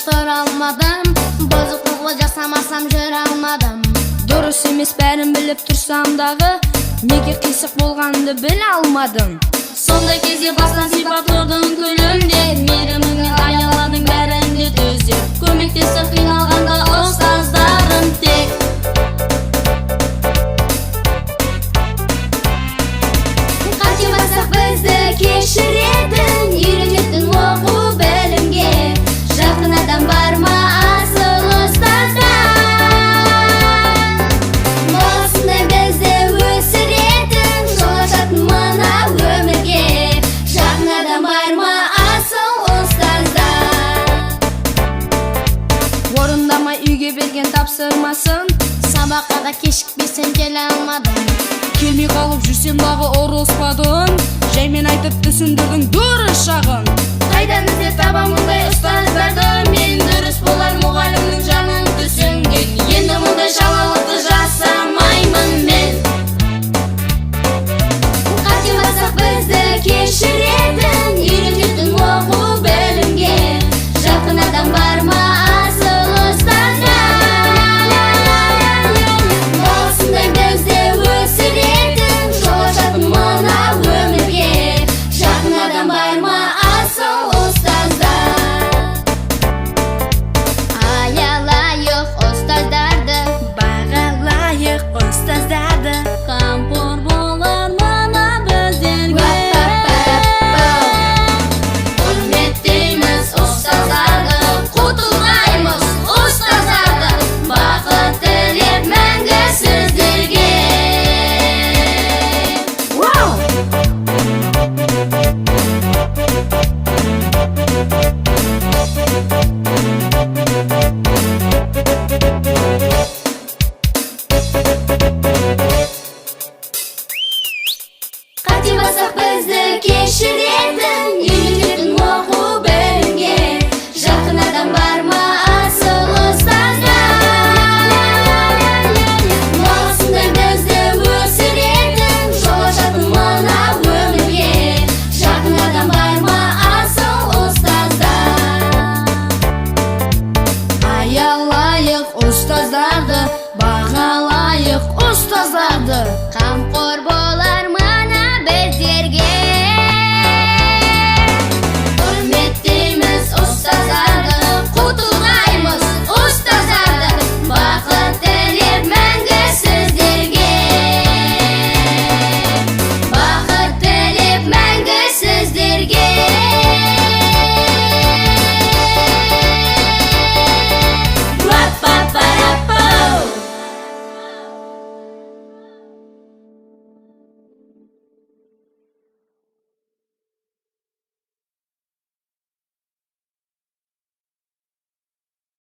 тұра алмадым, бұзықтық жасамасам жүре алмадым. Дұрыс емес бәрін біліп тұрсам дағы, неге қисық болғанды біле алмадым. Сондай кезде бастан сипап тұрдың күлімдеп, мейіріміңмен аяладың бәрін де төзеп. Көмектесті қиналғанда ұстаздарым тек. Қате бассақ бізді кешіретін, үйренетін оқу білімге. Жақын адам бар ма асыл ұстаздар? Осындай бізді өсіретін, жол ашатын мына өмірге. Жақын адам бар ма асыл ұстаздар? Орындамай үйге берген тапсырмасын, сабаққа да кешікпесем келе алмадым. Келмей қалып жүрсем дағы ұрыспадың, жаймен айтып түсіндірдің дұрыс жағын. Қайдан іздеп табам мұндай ұстаздарды мен, дұрыс болар мұғалімнің жанын түсінген. Енді мұндай шалалықты жасамаймын мен. Қате бассақ бізді кешіретін, үйренетін оқу білімге. Жақын адам бар ма асыл ұстаздар? Осындай бізді өсіретін, жол ашатын мына өмірге. Жақын адам бар ма асыл ұстаздар? Аялайық ұстаздарды, бағалайық ұстаздарды. Қамқор болар мына біздерге. Құрметтейміз ұстаздарды, құттықтаймыз ұстаздарды, бақыт тілеп мәңгі сіздерге. Вау! Қате бассақ бізді кешіретін, үйренетін оқу білімге. Жақын адам бар ма асыл ұстаздар? Осындай бізді өсіретін, жол ашатын мына өмірге. Жақын адам бар ма асыл ұстаздар? Аялайық ұстаздарды, бағалайық ұстаздарды. Қамқор